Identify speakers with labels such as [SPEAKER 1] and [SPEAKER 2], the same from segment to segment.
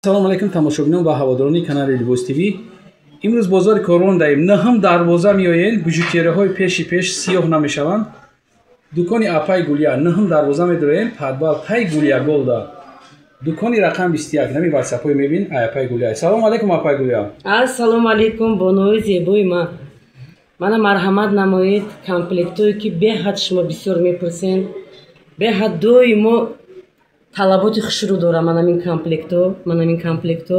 [SPEAKER 1] Салом алейкум тамошобинон ва ҳаводорони канали Либос ТВ. Имрӯз бозори Корвон даем. Наҳум дарвоза меоен, бижутерияҳои пеши пеш сиёҳ намешаванд. Дукони апай Гулия, наҳум дарвоза медроем, подвал пай Гулия голда. Дукони рақам 21, нами ватсапҳои мебин, ай апай Гулия. Салом алейкум апай Гулия.
[SPEAKER 2] Ассалому алейкум бонои зебои ман. Мана марҳамат намоед, комплектое ки беҳад шумо бисёр мепурсен, беҳад доимо талаботи хушрӯ дорам. Манам ин комплекто, манам ин комплекто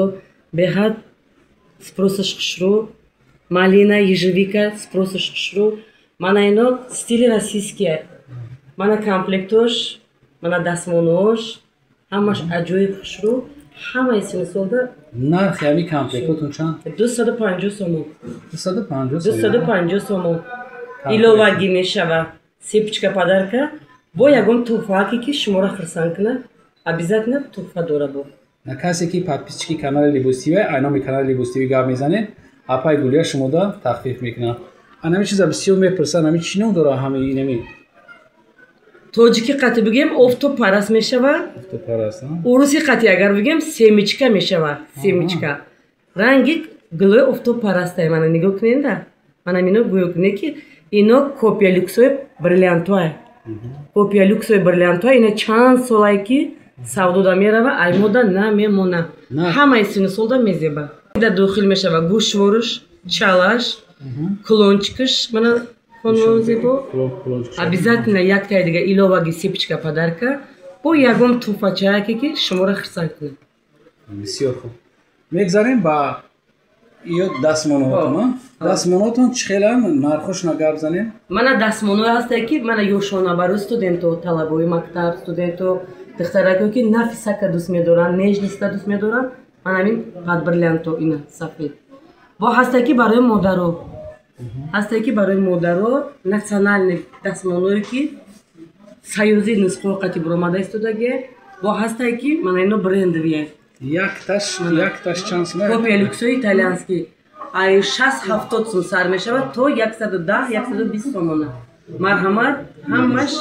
[SPEAKER 2] беҳад спросаш хушрӯ, малина, ежевика спросаш хушрӯ. Мана ино стили российский. Мана комплектош, мана дастмонош, ҳамаш аҷоиб хушрӯ. Ҳамаи синусолда.
[SPEAKER 1] Нархи ҳамин комплектотон чанд?
[SPEAKER 2] 250 сомон.
[SPEAKER 1] 250?
[SPEAKER 2] 250 сомон. Иловагӣ мешава цепочка подарка бо ягон туҳфааке ки шуморо хурсанд кунад, обязательно туҳфа дора бо.
[SPEAKER 1] На касе ки подписчики канали Либос ТВ, ай номи канали Либос ТВ гап мезанед, апай Гулия шумода тахфиф мекунад. Анами чиза бисёр мепурсанд, ами чӣ ном дора ҳами инами?
[SPEAKER 2] Тоҷики қати бигем, офтобпараст мешава.
[SPEAKER 1] Офтобпараст.
[SPEAKER 2] Уруси қати агар бигем, семечка мешава, семечка. Ранги гулои офтобпарастай, мана нигоҳ куненда. Мана мино гӯё куне ки ино копия люксои бриллиантоай. Копия люксои бриллиантоай, ина чанд солае ки савдода мерава, аймода намемона. Ҳамаи сину солда мезеба. Да дохил мешава гӯшворуш, чалаш, кулончикаш, мана хонумон зебо. Обязательно яктаи дига иловаги цепочка подарка бо ягон туҳфачаяке ки шуморо хурсанд кунад.
[SPEAKER 1] Бисёр хуб. Мегзарем ба ё дастмоноҳотон. Дастмоноҳотон чӣ хеланд? Нархошона гап занем.
[SPEAKER 2] Мана дастмоноҳое ҳастае ки мана ёшона барои студенто, талабои мактаб, студенто, духтарако ки нафисака дӯст медоранд, нежность дӯст медоранд, мана ҳамин под бриллианто ина сафед. Бо ҳастае ки барои модаро. Ҳастае ки барои модаро национальный дастмоное ки союзи нусхаҳо қати буромада истодаге, бо ҳастае ки мана ино брендовые.
[SPEAKER 1] Якташ чанд сум?
[SPEAKER 2] Копия люксои итальянский. Ай 60-70 сум сар мешавад то 110, 120 сомона. Марҳамат, ҳамаш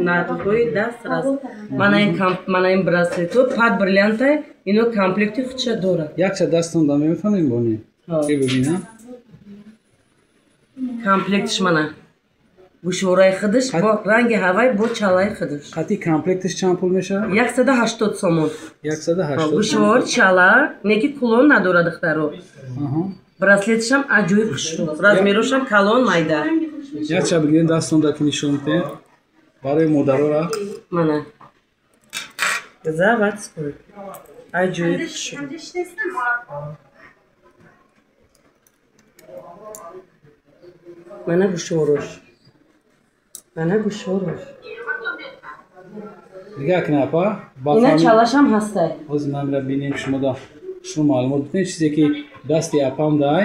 [SPEAKER 2] нархҳои дастрас. Мана ин мана ин браслето под бриллианта, ино комплекти худша дорад.
[SPEAKER 1] Якча дастон да мефаҳмем бони. Ки бибинам.
[SPEAKER 2] Комплектиш мана. Гӯшвораи худаш бо ранги ҳавай бо чалаи худаш.
[SPEAKER 1] Қати комплектиш чанд пул мешавад?
[SPEAKER 2] 180 сомон.
[SPEAKER 1] 180.
[SPEAKER 2] Гӯшвор, чала, неки кулон надорад духтаро. Браслетишам аҷоиб хушрӯ. Размерошам калон майда.
[SPEAKER 1] Якча бигирем дастон да ки нишон диҳем. Барои модарора.
[SPEAKER 2] Мана. Заводской. Аҷоиб хушрӯ. Мана гӯшворош. Мана гӯшворош.
[SPEAKER 1] Нигоҳ кунед апа.
[SPEAKER 2] Ина чалашам ҳастай.
[SPEAKER 1] Ҳозир ман мира бинем шумо да шумо маълумот битен чизе ки дасти апам дай.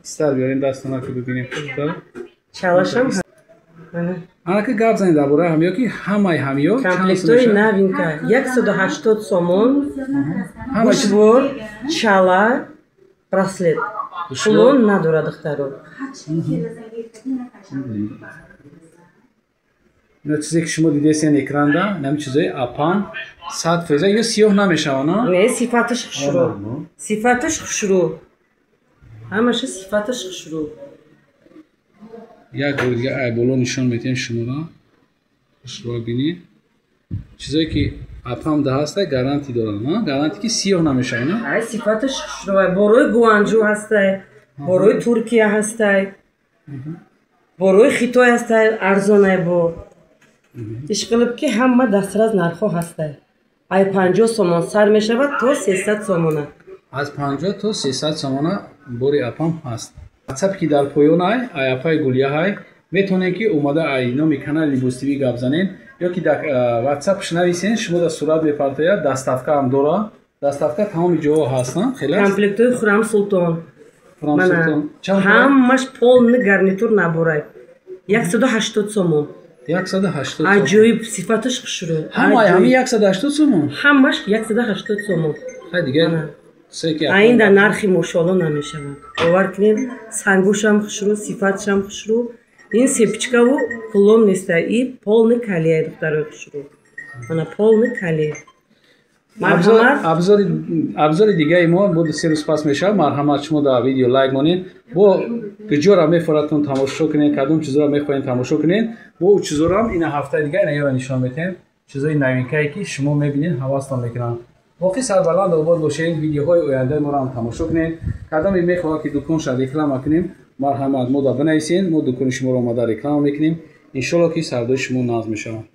[SPEAKER 1] Истар биёрем дастона ки бибинем хубтар.
[SPEAKER 2] Чалашам мана.
[SPEAKER 1] Анака гап занед дар бораи ҳамиё ки ҳамаи ҳамиё
[SPEAKER 2] комплектои новинка 180 сомон. Гӯшвор, чала, браслет. Кулон надорад духтаро.
[SPEAKER 1] Ина чизе ки шумо дидесен экранда, нами чизои апан 100% ё сиёҳ намешаванд, а?
[SPEAKER 2] Не, сифаташ хушрӯ. Сифаташ хушрӯ. Ҳамаша сифаташ хушрӯ.
[SPEAKER 1] Як бор дига ай боло нишон медиҳем шуморо. Хушрӯ бинед. Чизое ки апам да ҳаста гаранти доранд, а? Гаранти ки сиёҳ намешаванд, а?
[SPEAKER 2] Ай сифаташ хушрӯ. Борои Гуанҷу ҳастай, борои Туркия ҳастай, борои Хитой ҳастай, арзонай бо. Ишқилиб ки ҳама дастрас нархҳо ҳастай. Ай 50 сомон сар мешавад то 300 сомона.
[SPEAKER 1] Аз 50 то 300 сомона бори апам ҳаст. WhatsApp ки дар поён ай, ай апай Гулия ҳай, метавонед ки омада ай номи канали Либос ТВ гап занед ё ки дар WhatsApp нависен, шумо дар сурат мепартояд, доставка ҳам дора. Доставка тамоми ҷоҳо ҳаст, на? Хеле аст?
[SPEAKER 2] Комплектои Хурам Султон.
[SPEAKER 1] Хурам Султон. Чанд?
[SPEAKER 2] Ҳамаш полный гарнитур наборай. 180 сомон.
[SPEAKER 1] 180.
[SPEAKER 2] Аҷоиб сифаташ хушрӯ.
[SPEAKER 1] Ҳамаи ҳами 180 сомон?
[SPEAKER 2] Ҳамаш 180 сомон.
[SPEAKER 1] Хай дигар.
[SPEAKER 2] Аинда нархи мошоалло намешавад. Бовар кунед, сангушам хушрӯ, сифатшам хушрӯ. Ин цепочкаву кулон неста, и полный колье духтарои хушрӯ. Мана полный колье. Марҳамат.
[SPEAKER 1] Абзори дигаи мо бо 3 рӯз пас мешавад. Марҳамат, шумо дар видео лайк монед, бо куҷора мефоратон тамошо кунед, кадом чизоро мехоҳед тамошо кунед, бо чизорам ина ҳафтаи дига ина ёра нишон метиҳем. Чизои новинкае ки шумо мебинед, ҳавастон мекунанд. Боқӣ сарбаланд обод бошед, видеоҳои ояндаи моро ҳам тамошо кунед. Кадоме мехоҳад ки дуконша реклама кунем, марҳамат, мо да бинависед, мо дукони шуморо омада реклама мекунем. Иншолло ки савдои шумо нағз мешавад.